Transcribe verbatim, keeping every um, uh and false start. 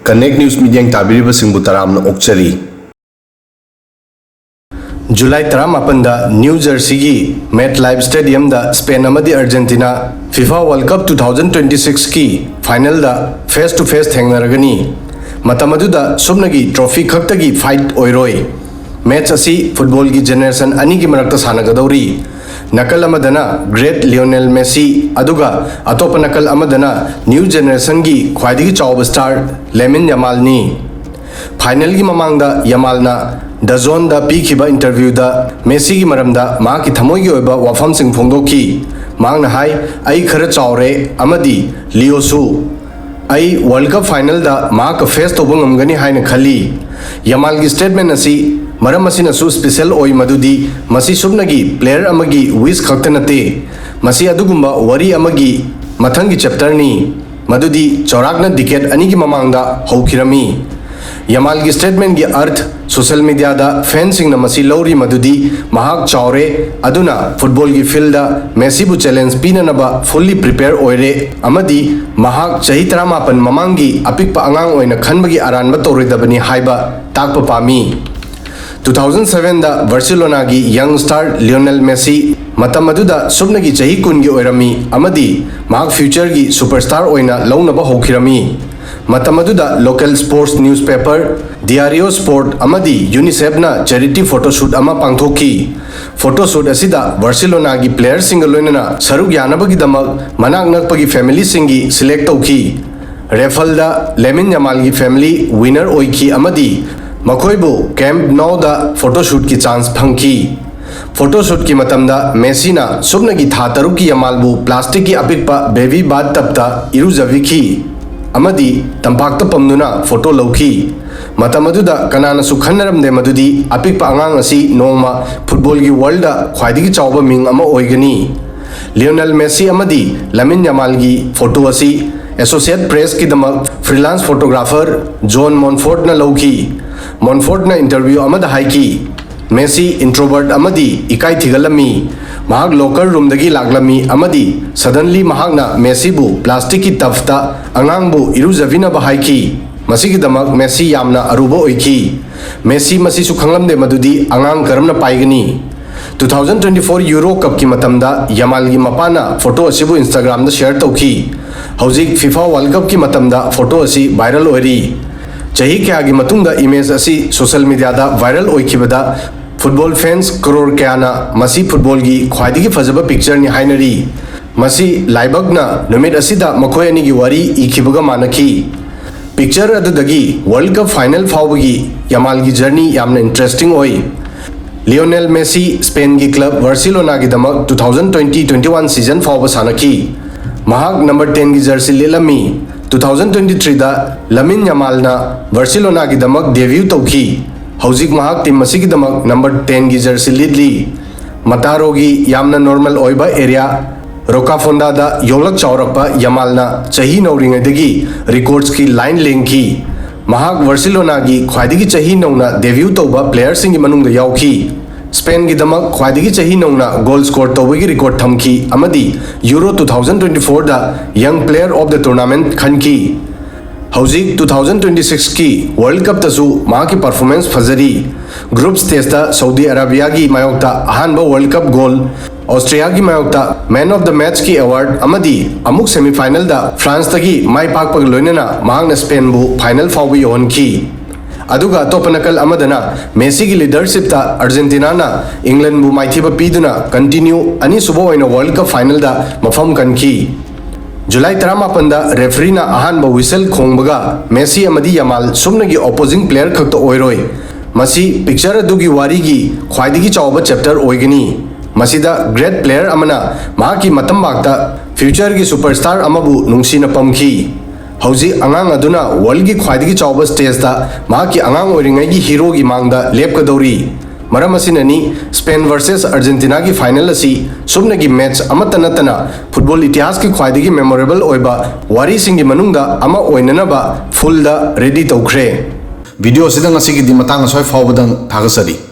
Connect News ꯃꯤꯠꯌꯦꯡ ꯇꯥꯕꯤꯔꯤꯕꯁꯤꯡꯕꯨ ꯇꯔꯥꯝꯅ ꯑꯣꯛꯆꯔꯤ꯫ July ꯇꯔꯥꯃꯥꯄꯟꯗ new ꯖꯔꯁꯤꯒꯤ MetLife Stadiumꯗ Spain ꯑꯃꯗꯤ Argentina FIFA World Cup two thousand twenty sixꯀꯤ finalꯗ face to face ꯊꯦꯡꯅꯔꯒꯅꯤ꯫ ꯃꯇꯝ ꯑꯗꯨꯗ ꯁꯨꯞꯅꯒꯤ trophy ꯈꯛꯇꯒꯤ fight ꯑꯣꯏꯔꯣꯏ꯫ Match ꯑꯁꯤ footballꯒꯤ generation ꯑꯅꯤꯒꯤ ꯃꯔꯛꯇ ꯁꯥꯟꯅꯒꯗꯧꯔꯤ꯫ ꯅꯥꯀꯜ ꯑꯃꯗꯅ great Lionel Messi, ꯑꯗꯨꯒ ꯑꯇꯣꯞꯄ ꯅꯥꯀꯜ ꯑꯃꯗꯅ new generationꯒꯤ ꯈ꯭ꯋꯥꯏꯗꯒꯤ ꯆꯥꯎꯕ star Lamine Yamalꯅꯤ꯫ Finalꯒꯤ ꯃꯃꯥꯡꯗ Yamalꯅ The Zoneꯗ ꯄꯤꯈꯤꯕ interviewꯗ Messiꯒꯤ ꯃꯔꯝꯗ ꯃꯍꯥꯛꯀꯤ ꯊꯃꯣꯏꯒꯤ ꯑꯣꯏꯕ ꯋꯥꯐꯝꯁꯤꯡ ꯐꯣꯡꯗꯣꯛꯈꯤ꯫ ꯃꯍꯥꯛꯅ ꯍꯥꯏ, "ꯑꯩ ꯈꯔ ꯆꯥꯎꯔꯦ ꯑꯃꯗꯤ ꯂꯤꯑꯣꯁꯨ꯫ ꯑꯩ World Cup finalꯗ ꯃꯍꯥꯛꯀ face ꯇꯧꯕ ꯉꯝꯒꯅꯤ ꯍꯥꯏꯅ ꯈꯜꯂꯤ꯫" Yamalꯒꯤ statement ꯑꯁꯤ ꯃꯔꯝ ꯑꯁꯤꯅꯁꯨ special ꯑꯣꯏ, ꯃꯗꯨꯗꯤ ꯃꯁꯤ ꯁꯨꯞꯅꯒꯤ player ꯑꯃꯒꯤ wish ꯈꯛꯇ ꯅꯠꯇꯦ꯫ ꯃꯁꯤ ꯑꯗꯨꯒꯨꯝꯕ ꯋꯥꯔꯤ ꯑꯃꯒꯤ ꯃꯊꯪꯒꯤ chapterꯅꯤ꯫ ꯃꯗꯨꯗꯤ ꯆꯥꯎꯔꯥꯛꯅ decade ꯑꯅꯤꯒꯤ ꯃꯃꯥꯡꯗ ꯍꯧꯈꯤꯔꯝꯃꯤ꯫ Yamalꯒꯤ statementꯀꯤ ꯑꯔꯊ, social mediaꯗ fanꯁꯤꯡꯅ ꯃꯁꯤ ꯂꯧꯔꯤ ꯃꯗꯨꯗꯤ ꯃꯍꯥꯛ ꯆꯥꯎꯔꯦ, ꯑꯗꯨꯅ footballꯒꯤ fieldꯗ Messiꯕꯨ challenge ꯄꯤꯅꯅꯕ fully prepare ꯑꯣꯏꯔꯦ, ꯑꯃꯗꯤ ꯃꯍꯥꯛ ꯆꯍꯤ ꯇꯔꯥꯃꯥꯄꯟ ꯃꯃꯥꯡꯒꯤ ꯑꯄꯤꯛꯄ ꯑꯉꯥꯡ ꯑꯣꯏꯅ ꯈꯟꯕꯒꯤ ꯑꯔꯥꯟꯕ ꯇꯧꯔꯣꯏꯗꯕꯅꯤ ꯍꯥꯏꯕ ꯇꯥꯛꯄ ꯄꯥꯝꯃꯤ꯫ Two thousand sevenꯗ Barcelonaꯒꯤ young star Lionel Messi ꯃꯇꯝ ꯑꯗꯨꯗ ꯁꯨꯞꯅꯒꯤ ꯆꯍꯤ ꯀꯨꯟꯒꯤ ꯑꯣꯏꯔꯝꯃꯤ ꯑꯃꯗꯤ ꯃꯍꯥꯛ futureꯒꯤ superstar ꯑꯣꯏꯅ ꯂꯧꯅꯕ ꯍꯧꯈꯤꯔꯝꯃꯤ꯫ ꯃꯇꯝ ꯑꯗꯨꯗ local sports newspaper Diario Sport ꯑꯃꯗꯤ UNICEFꯅ charity photoshoot ꯑꯃ ꯄꯥꯡꯊꯣꯛꯈꯤ꯫ Photoshoot ꯑꯁꯤꯗ Barcelonaꯒꯤ playerꯁꯤꯡꯒ ꯂꯣꯏꯅꯅ ꯁꯔꯨꯛ ꯌꯥꯅꯕꯒꯤꯗꯃꯛ ꯃꯅꯥꯛ ꯅꯛꯄꯒꯤ familyꯁꯤꯡꯒꯤ select ꯇꯧꯈꯤ꯫ Raffleꯗ Lamine Yamalꯒꯤ family winner ꯑꯣꯏꯈꯤ ꯑꯃꯗꯤ ꯃꯈꯣꯏꯕꯨ Camp Nouꯗ photoshootꯀꯤ chance ꯐꯪꯈꯤ꯫ Photoshootꯀꯤ ꯃꯇꯝꯗ Messiꯅ ꯁꯨꯞꯅꯒꯤ ꯊꯥ ꯇꯔꯨꯛꯀꯤ Yamalꯕꯨ plasticꯀꯤ ꯑꯄꯤꯛꯄ baby bathtubꯇ ꯏꯔꯨꯖꯕꯤꯈꯤ ꯑꯃꯗꯤ ꯇꯝꯄꯥꯛꯇ ꯄꯝꯗꯨꯅ photo ꯂꯧꯈꯤ꯫ ꯃꯇꯝ ꯑꯗꯨꯗ ꯀꯅꯥꯅꯁꯨ ꯈꯟꯅꯔꯝꯗꯦ ꯃꯗꯨꯗꯤ ꯑꯄꯤꯛꯄ ꯑꯉꯥꯡ ꯑꯁꯤ ꯅꯣꯡꯃ footballꯒꯤ worldꯗ ꯈ꯭ꯋꯥꯏꯗꯒꯤ ꯆꯥꯎꯕ ꯃꯤꯡ ꯑꯃ ꯑꯣꯏꯒꯅꯤ꯫ Lionel Messi ꯑꯃꯗꯤ Lamine Yamalꯒꯤ photo ꯑꯁꯤ Associated Pressꯀꯤꯗꯃꯛ freelance photographer John Montfortꯅ ꯂꯧꯈꯤ꯫ Montfortꯅ interview ꯑꯃꯗ ꯍꯥꯏꯈꯤ, "Messi introvert ꯑꯃꯗꯤ ꯏꯀꯥꯏ ꯊꯤꯒꯜꯂꯝꯃꯤ꯫ ꯃꯍꯥꯛ locker roomꯗꯒꯤ ꯂꯥꯛꯂꯝꯃꯤ ꯑꯃꯗꯤ suddenly ꯃꯍꯥꯛꯅ Messiꯕꯨ plasticꯀꯤ tubꯇ ꯑꯉꯥꯡꯕꯨ ꯏꯔꯨꯖꯕꯤꯅꯕ ꯍꯥꯏꯈꯤ꯫ ꯃꯁꯤꯒꯤꯗꯃꯛ ꯃꯦꯁꯤ ꯌꯥꯝꯅ ꯑꯔꯨꯕ ꯑꯣꯏꯈꯤ꯫ ꯃꯦꯁꯤ ꯃꯁꯤꯁꯨ ꯈꯪꯂꯝꯗꯦ ꯃꯗꯨꯗꯤ ꯑꯉꯥꯡ ꯀꯔꯝꯅ ꯄꯥꯏꯒꯅꯤ꯫ Two thousand twenty four Euro Cupꯀꯤ ꯃꯇꯝꯗ ꯌꯥꯃꯥꯜꯒꯤ ꯃꯄꯥꯅ ꯐꯣꯇꯣ ꯑꯁꯤꯕꯨ Instagramꯗ share ꯇꯧꯈꯤ꯫ ꯍꯧꯖꯤꯛ FIFA World Cupꯀꯤ ꯃꯇꯝꯗ ꯐꯣꯇꯣ ꯑꯁꯤ viral ꯑꯣꯏꯔꯤ꯫ ꯆꯍꯤ ꯀꯌꯥꯒꯤ ꯃꯇꯨꯡꯗ image ꯑꯁꯤ social mediaꯗ viral ꯑꯣꯏꯈꯤꯕꯗ football fans crore ꯀꯌꯥꯅ ꯃꯁꯤ footballꯒꯤ ꯈ꯭ꯋꯥꯏꯗꯒꯤ ꯐꯖꯕ pictureꯅꯤ ꯍꯥꯏꯅꯔꯤ꯫ ꯃꯁꯤ ꯂꯥꯏꯕꯛꯅ ꯅꯨꯃꯤꯠ ꯑꯁꯤꯗ ꯃꯈꯣꯏ ꯑꯅꯤꯒꯤ ꯋꯥꯔꯤ ꯏꯈꯤꯕꯒ ꯃꯥꯟꯅꯈꯤ꯫ Picture ꯑꯗꯨꯗꯒꯤ World Cup final ꯐꯥꯎꯕꯒꯤ ꯌꯥꯃꯥꯜꯒꯤ journey ꯌꯥꯝꯅ interesting ꯑꯣꯏ꯫ ꯂꯤꯑꯣꯅꯦꯜ ꯃꯦꯁꯤ ꯁ꯭ꯄꯦꯟꯒꯤ club ꯕꯥꯔꯁꯤꯂꯣꯅꯥꯒꯤꯗꯃꯛ two thousand twenty twenty one season ꯐꯥꯎꯕ ꯁꯥꯟꯅꯈꯤ꯫ ꯃꯍꯥꯛ number tenꯒꯤ jersey ꯂꯤꯠꯂꯝꯃꯤ꯫ Two thousand twenty threeꯗ ꯂꯥꯃꯤꯟ ꯌꯥꯃꯥꯜꯅ ꯕꯥꯔꯁꯤꯂꯣꯅꯥꯒꯤꯗꯃꯛ debut ꯇꯧꯈꯤ꯫ ꯍꯧꯖꯤꯛ ꯃꯍꯥꯛ team ꯑꯁꯤꯒꯤꯗꯃꯛ number tenꯒꯤ jersey ꯂꯤꯠꯂꯤ꯫ ꯃꯇꯥꯔꯣꯒꯤ ꯌꯥꯝꯅ normal ꯑꯣꯏꯕ area ꯔꯣꯀꯥꯐꯣꯟꯗꯥꯗ ꯌꯣꯛꯂꯛ ꯆꯥꯎꯔꯛꯄ ꯌꯥꯃꯥꯜꯅ ꯆꯍꯤ ꯅꯧꯔꯤꯉꯩꯗꯒꯤ recordsꯀꯤ line ꯂꯦꯡꯈꯤ꯫ ꯃꯍꯥꯛ ꯕꯥꯔꯁꯤꯂꯣꯅꯥꯒꯤ ꯈ꯭ꯋꯥꯏꯗꯒꯤ ꯆꯍꯤ ꯅꯧꯅ debut ꯇꯧꯕ playerꯁꯤꯡꯒꯤ ꯃꯅꯨꯡꯗ ꯌꯥꯎꯈꯤ꯫ ꯁ꯭ꯄꯦꯟꯒꯤꯗꯃꯛ ꯈ꯭ꯋꯥꯏꯗꯒꯤ ꯆꯍꯤ ꯅꯧꯅ goal score ꯇꯧꯕꯒꯤ record ꯊꯝꯈꯤ ꯑꯃꯗꯤ Euro two thousand twenty fourꯗ Young Player of the Tournament ꯈꯟꯈꯤ꯫ ꯍꯧꯖꯤꯛ two thousand twenty sixꯀꯤ World Cupꯇꯁꯨ ꯃꯍꯥꯛꯀꯤ performance ꯐꯖꯔꯤ꯫ Group stageꯇ ꯁꯥꯎꯗꯤ ꯑꯔꯥꯕꯤꯌꯥꯒꯤ ꯃꯥꯌꯣꯛꯇ ꯑꯍꯥꯟꯕ World Cup goal, ꯑꯣꯁꯇ꯭ꯔꯤꯌꯥꯒꯤ ꯃꯥꯌꯣꯛꯇ Man of the Matchꯀꯤ award ꯑꯃꯗꯤ ꯑꯃꯨꯛ semifinalꯗ ꯐ꯭ꯔꯥꯟꯁꯇꯒꯤ ꯃꯥꯏ ꯄꯥꯛꯄꯒ ꯂꯣꯏꯅꯅ ꯃꯍꯥꯛꯅ ꯁ꯭ꯄꯦꯟꯕꯨ final ꯐꯥꯎꯕ ꯌꯧꯍꯟꯈꯤ꯫ ꯑꯗꯨꯒ ꯑꯇꯣꯞꯄ ꯅꯥꯀꯜ ꯑꯃꯗꯅ ꯃꯦꯁꯤꯒꯤ leadershipꯇ ꯑꯥꯔꯖꯦꯟꯇꯤꯅꯥꯅ ꯏꯪꯂꯦꯟꯕꯨ ꯃꯥꯏꯊꯤꯕ ꯄꯤꯗꯨꯅ continue ꯑꯅꯤꯁꯨꯕ ꯑꯣꯏꯅ World Cup finalꯗ ꯃꯐꯝ ꯀꯟꯈꯤ꯫ ꯖꯨꯂꯥꯏ ꯇꯔꯥꯃꯥꯄꯟꯗ refereeꯅ ꯑꯍꯥꯟꯕ whistle ꯈꯣꯡꯕꯒ ꯃꯦꯁꯤ ꯑꯃꯗꯤ ꯌꯥꯃꯥꯜ ꯁꯨꯞꯅꯒꯤ opposing player ꯈꯛꯇ ꯑꯣꯏꯔꯣꯏ꯫ ꯃꯁꯤ picture ꯑꯗꯨꯒꯤ ꯋꯥꯔꯤꯒꯤ ꯈ꯭ꯋꯥꯏꯗꯒꯤ ꯆꯥꯎꯕ chapter ꯑꯣꯏꯒꯅꯤ꯫ ꯃꯁꯤꯗ great player ꯑꯃꯅ ꯃꯍꯥꯛꯀꯤ ꯃꯇꯝꯕꯥꯛꯇ futureꯒꯤ superstar ꯑꯃꯕꯨ ꯅꯨꯡꯁꯤꯅ ꯄꯝꯈꯤ꯫ ꯍꯧꯖꯤꯛ ꯑꯉꯥꯡ ꯑꯗꯨꯅ worldꯒꯤ ꯈ꯭ꯋꯥꯏꯗꯒꯤ ꯆꯥꯎꯕ stageꯇ ꯃꯍꯥꯛꯀꯤ ꯑꯉꯥꯡ ꯑꯣꯏꯔꯤꯉꯩꯒꯤ heroꯒꯤ ꯃꯥꯡꯗ ꯂꯦꯞꯀꯗꯧꯔꯤ꯫ ꯃꯔꯝ ꯑꯁꯤꯅꯅꯤ Spain versus Argentinaꯒꯤ final ꯑꯁꯤ ꯁꯨꯞꯅꯒꯤ match ꯑꯃꯠꯇ ꯅꯠꯇꯅ football ꯏꯇꯤꯍꯥꯁꯀꯤ ꯈ꯭ꯋꯥꯏꯗꯒꯤ memorable ꯑꯣꯏꯕ ꯋꯥꯔꯤꯁꯤꯡꯒꯤ ꯃꯅꯨꯡꯗ ꯑꯃ ꯑꯣꯏꯅꯅꯕ fullꯗ ready ꯇꯧꯈ꯭ꯔꯦ꯫ Video ꯑꯁꯤꯗ ꯉꯁꯤꯒꯤꯗꯤ ꯃꯇꯥꯡ ꯑꯁ꯭ꯋꯥꯏ ꯐꯥꯎꯕꯗꯪ ꯊꯥꯒꯠꯆꯔꯤ꯫